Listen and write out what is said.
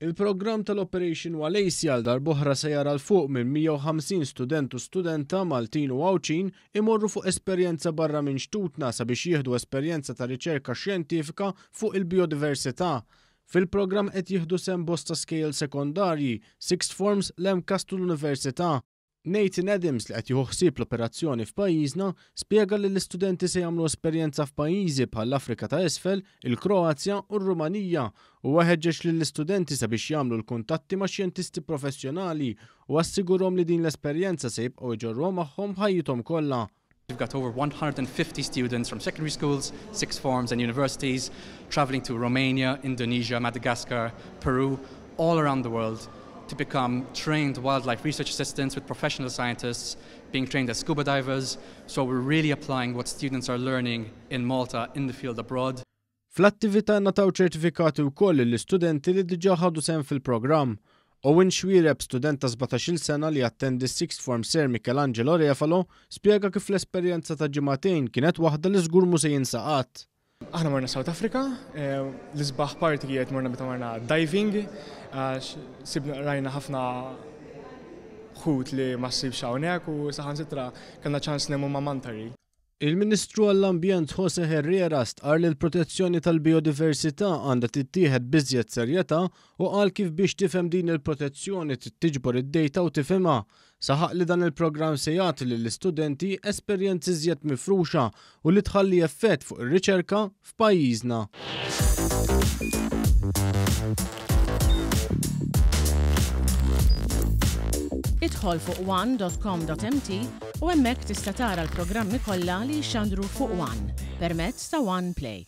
Il-programm tal-Operation Wallacea għal darb'oħra se jara 'l fuq minn 150 student u studenta Maltin u Għawdxin imorru fuq esperjenza barra minn xtutna sabiex jieħdu esperjenza ta' riċerka xjentifika fuq il-bijodiversità. Fil-programm qed jieħdu sehem bosta skejjel sekondarji, sixth forms, l-MCAST u l-Università. Nathan Adams li qed jieħu ħsieb l-operazzjoni f'pajjiżna spjega li l-istudenti se jagħmlu esperjenza f'pajjiżi bħall-Afrika ta' Isfel, il-Kroazja u r-Rumanija. Huwa ħeġġeġ lill-istudenti sabiex jagħmlu l-kuntatti ma' xjentisti professjonali u assigurhom li din l-esperjenza se jibqgħu jġorruha magħhom ħajjithom kollha. We've got over 150 students from secondary schools, sixth forms and universities traveling to Romania, Indonesia, Madagascar, Peru, all around the world to become trained wildlife research assistants with professional scientists, being trained as scuba divers. So we're really applying what students are learning in Malta in the field abroad. Fl-attività ngħataw ċertifikati wkoll lill-istudenti li diġà ħadu sehem fil-programm. Owen Xuereb, student ta' 17-il sena li jattendi s-Sixth Form Sir Michelangelo Refalo, spjega kif l-esperjenza ta' ġimagħtejn kienet waħda li żgur mhu se jinsa qatt. Aħna morna South Africa, l-isbaħ parti kienet morna meta morna diving għax sibna rajna ħafna ħut li ma ssibx hawnhekk u saħansitra kellna ċans ngħumu ma' mantari. Il-Ministru għall-Ambjent Jose Herrera stqarr li l-protezzjoni tal-bijodiversità għandha tittieħed b'iżjed serjetà u qal kif biex tifhem din il-protezzjoni trid tiġbor id-data u tifhimha. Saħaq li dan il-programm se jagħti lill-istudenti esperjenza iżjed mifruxa u li tħalli effett fuq ir-riċerka f'pajjiżna. Idħol fuq one.com.mt u hemmhekk tista' tara l-programmi kollha li jixxandru fuq One permezz ta' One Play.